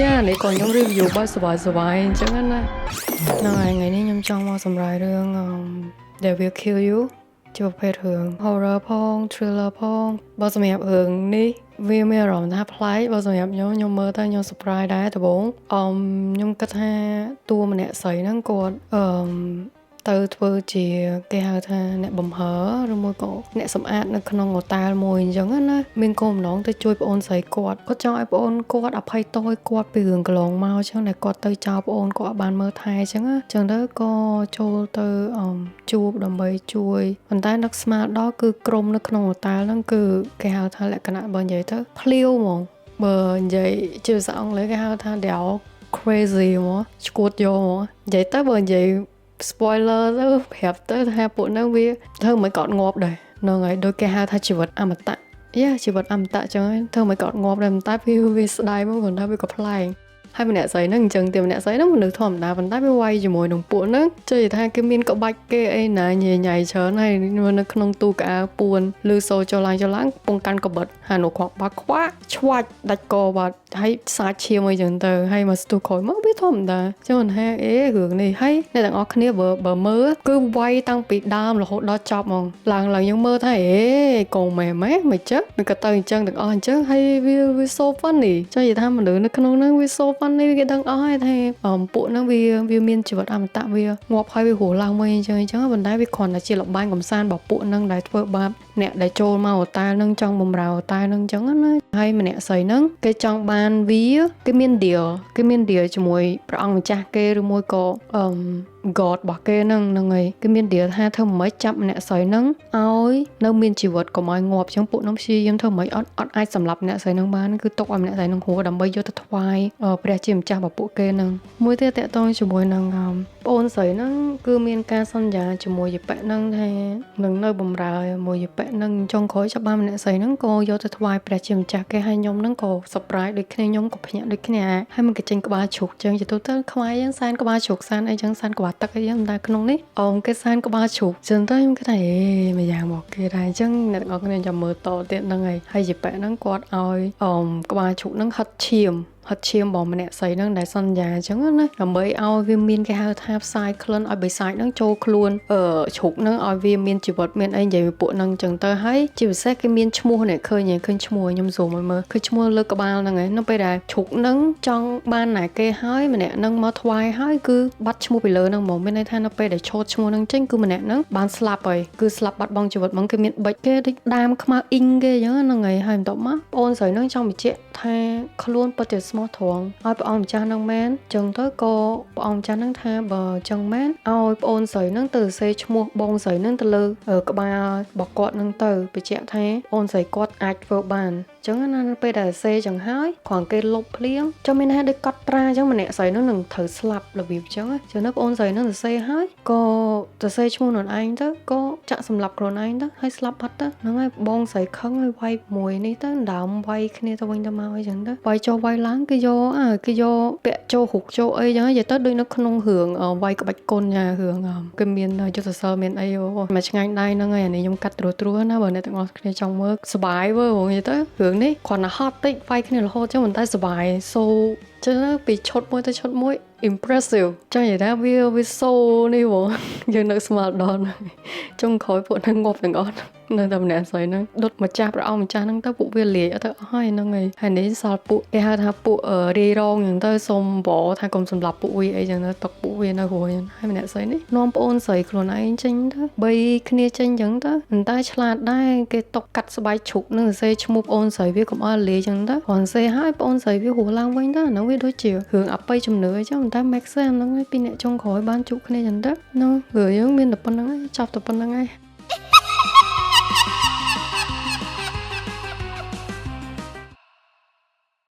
Yeah នេះក៏ខ្ញុំ review បែបសប្បាយសប្បាយអញ្ចឹងណាហ្នឹងហើយថ្ងៃនេះខ្ញុំចង់មកសម្រាយរឿង They Will Kill You ជាប្រភេទរឿង horror ផង thriller ផងបើសម្រាប់រឿងនេះវាមានអារម្មណ៍ថាប្លែកបើសម្រាប់ខ្ញុំខ្ញុំមើលទៅខ្ញុំ surprise ដែរដំបូងអមខ្ញុំគិតថាតួម្នាក់ស្រីហ្នឹងគាត់អឺទៅធ្វើជាគេហៅថាអ្នកបំហើឬមួយក៏អ្នកសម្អាតនៅក្នុងហូតែលមួយអញ្ចឹងណាមានគោលបំណងទៅជួយប្អូនស្រីគាត់គាត់ចង់ឲ្យប្អូនគាត់អភ័យទោសឲ្យគាត់ពីរឿងកន្លងមកអញ្ចឹងដែលគាត់ទៅចោលប្អូនគាត់អត់បានមើលថែអញ្ចឹងណាអញ្ចឹងទៅក៏ចូលទៅអមជួបដើម្បីជួយប៉ុន្តែនឹកស្មានដល់គឺក្រុមនៅក្នុងហូតែលហ្នឹងគឺគេហៅថាលក្ខណៈបើនិយាយទៅភ្លាវហ្មងបើនិយាយជាភាសាអង់គ្លេសគេហៅថា they are crazy ហ្មងឈួតយកហ្មងនិយាយទៅបើនិយាយ spoiler ទៅប្រាប់ទៅថាពួកហ្នឹងវាធ្វើមិនក៏អត់ងាប់ដែរហ្នឹងហើយដូចគេហៅថាជីវិតអមតៈ yeah ជីវិតអមតៈចឹងហើយធ្វើមិនក៏អត់ងាប់ដែរប៉ុន្តែវាវាស្ដាយមកគាត់ថាវាក៏ប្លែកហើយម្នាក់ស្រីហ្នឹងអញ្ចឹងទៀម្នាក់ស្រីហ្នឹងមនុស្សធម្មតាប៉ុន្តែវាវាយជាមួយនឹងពួកហ្នឹងជឿថាគេមានក្បាច់គេអីណាញ៉ៃញ៉ៃច្រើនហើយនៅក្នុងទូកៅពួនឬសូចូលឡើងចូលឡើងពងកាន់កបិតហើយនោះគ្រាប់បាក់ខ្វាក់ឆ្វាច់ដាច់កបាត់ហើយសាច់ឈាមអីចឹងទៅហើយមកស្ទុះក្រោយមកវាធម្មតាចឹងមិនថាអេរឿងនេះហើយអ្នកទាំងអស់គ្នាបើបើមើលគឺវាយតាំងពីដើមរហូតដល់ចប់ហ្មងឡើងឡើងយើងមើលថាអេកងម៉ែម៉ែមិនចឹងមិនក៏ទៅអញ្ចឹងទាំងអស់អញ្ចឹងហើយវាវា so funny ចង់និយាយថាមនុស្សនៅក្នុងហ្នឹងវា so funny គេដឹងអស់ហើយថាពួកហ្នឹងវាវាមានជីវិតអមតៈវាងាប់ហើយវារស់ឡើងវិញអញ្ចឹងអញ្ចឹងប៉ុន្តែវាគ្រាន់តែជាល្បែងកំសាន្តរបស់ពួកហ្នឹងដែលធ្វើបាបអ្នកដែលចូលមកអូតែលហ្នឹងចង់បំរើអូតែលហ្នឹងអញ្ចឹងណាហើយម្នាក់ស្រីហ្នឹងគេចង់បានវាគេមាន deal គេមាន deal ជាមួយព្រះអង្គម្ចាស់គេឬមួយក៏អឺ God របស់គេហ្នឹងហ្នឹងហើយគេមាន deal ថាធ្វើម៉េចចាប់ម្នាក់ស្រីហ្នឹងឲ្យនៅមានជីវិតកុំឲ្យងាប់អញ្ចឹងពួកហ្នឹងព្យាយាមធ្វើម៉េចអត់អត់អាចសម្លាប់អ្នកស្រីហ្នឹងបានគឺទុកឲ្យម្នាក់ស្រីហ្នឹងរស់ដើម្បីយកទៅថ្វាយព្រះជាម្ចាស់របស់ពួកគេហ្នឹងមួយទៀតតកតងជាមួយនឹងប្អូនស្រីហ្នឹងគឺមានការសន្យាជាមួយយប៉ហ្នឹងថានឹងនៅបំរើមួយយប៉ហ្នឹងចុងក្រោយចាប់បានម្នាក់ស្រីហ្នឹងក៏យកទៅថ្វាយព្រះជាម្ចាស់គេហើយខ្ញុំហ្នឹងក៏ surprise ដូចគ្នាខ្ញុំក៏ភ្ញាក់ដូចគ្នាហើយมันក៏ចេញក្បាលជ្រូកចឹងជាទូទៅខ្មែរយើងសែនក្បាលជ្រូកសែនអីចឹងសែនក្បាលទឹកអីចឹងតែក្នុងនេះអូមគេសែនក្បាលជ្រូកចឹងទៅខ្ញុំគិតថាអេមួយយ៉ាងមកគេដែរអញ្ចឹងអ្នកទាំងអស់គ្នាចាំមើលតទៀតហ្នឹងហើយហើយយប៉ហ្នឹងគាត់ឲ្យអូមក្បាលជ្រូកហ្នឹងហិតឈាមហិតឈាមរបស់ម្នាក់ស្រីហ្នឹងដែលសន្យាអញ្ចឹងណាដើម្បីឲ្យវាមានគេហៅថាផ្សាយក្លិនឲ្យបិសាចហ្នឹងចូលខ្លួនអឺជ្រូកហ្នឹងឲ្យវាមានជីវិតមានអីនិយាយពីពួកហ្នឹងអញ្ចឹងទៅហើយជាពិសេសគេមានឈ្មោះនេះឃើញឃើញឈ្មោះខ្ញុំសូមឲ្យមើលឃើញឈ្មោះលើក្បាលហ្នឹងឯងនៅពេលដែលជ្រូកហ្នឹងចង់បានណាគេហើយម្នាក់ហ្នឹងមកថ្វាយហើយគឺបាត់ឈ្មោះពីលើហ្នឹងហ្មងមានន័យថានៅពេលដែលឆូតឈ្មោះហ្នឹងចេញគឺម្នាក់ហ្នឹងបានស្លាប់ហើយគឺស្លាប់បាត់បង់ជីវិតហ្មងគេមានបិចគេដូចដាមខ្មៅអ៊ីងគេអញ្ចឹងហ្នឹងហើយហើយបន្ទាប់មកប្អូនស្រីហ្នឹងចង់បញ្ជាក់ថាខ្លួនពិតជាស្មោះត្រង់ឲ្យព្រះអង្គម្ចាស់ហ្នឹងមែនចឹងទៅក៏ព្រះអង្គម្ចាស់ហ្នឹងថាបើចឹងមែនឲ្យប្អូនស្រីហ្នឹងទៅសរសេរឈ្មោះបងស្រីហ្នឹងទៅលើក្បាលរបស់គាត់ហ្នឹងទៅបញ្ជាក់ថាប្អូនស្រីគាត់អាចធ្វើបានចឹងណានៅពេលដែលសេចឹងហើយគ្រាន់គេលុបភ្លៀងចាំមានថាដូចកត់ត្រាចឹងម្នាក់ស្រីហ្នឹងនឹងត្រូវស្លាប់របៀបចឹងចឹងនៅប្អូនស្រីហ្នឹងសរសេរហើយក៏សរសេរឈ្មោះខ្លួនឯងទៅក៏ចាក់សម្លាប់ខ្លួនឯងទៅហើយស្លាប់បាត់ទៅហ្នឹងហើយបងស្រីខឹងហើយវាយមួយនេះទៅដើមវាយគ្នាទៅវិញទៅមកអីចឹងទៅវាយចុះវាយឡើងគេយកអើគេយកពាក់ចូលរុកចូលអីចឹងនិយាយទៅដូចនៅក្នុងរឿងវាយក្បាច់គុណញ៉ារឿងគេមានយុទ្ធសាស្ត្រមានអីអូមកឆ្ងាញ់ដៃហ្នឹងហើយអានេះខ្ញុំកាត់ត្រួសត្រួសណាបើអ្នកទាំងអស់គ្នាចង់មើលសបាយវើហ្មងនិយាយទៅរឿងនេះគ្រាន់តែហត់តិចវាយគ្នារហូតចឹងប៉ុន្តែសបាយ so ចឹងពីឈុតមួយទៅឈុតមួយ impressive ចង់និយាយថាវាវា so នេះហ្មងយើងនឹកស្មានដល់ហ្នឹងចុងក្រោយពួកហ្នឹងងាប់ទាំងអស់នៅតែម្នាក់ស្រីហ្នឹងដុតម្ចាស់ព្រះអង្គម្ចាស់ហ្នឹងទៅពួកវាលាយអត់ទៅអស់ហើយហ្នឹងហើយហើយនេះសល់ពួកគេហៅថាពួករាយរងហ្នឹងទៅសុំបថាកុំសម្លាប់ពួកវាអីចឹងទៅຕົកពួកវានៅរួយហើយម្នាក់ស្រីនេះនាំប្អូនស្រីខ្លួនឯងចេញទៅបីគ្នាចេញចឹងទៅប៉ុន្តែឆ្លាតដែរគេຕົកកាត់ស្បែកជ្រូកនឹងសរសេរឈ្មោះប្អូនស្រីវាកុំឲ្យលាយចឹងទៅគ្រាន់សេហើយប្អូនស្រីវារស់ឡើងវិញទៅអាហ្នឹងវាដូចជារឿងអបិយជំនឿអីចឹងប៉ុន្តែ make sense ហ្នឹងឯងពីអ្នកចុងក្រោយបានជួបគ្នាចឹងទៅហ្នឹងរឿងយើងមានតែប៉ុណ្្នឹងឯងចប់តែប៉ុណ្្នឹងឯង។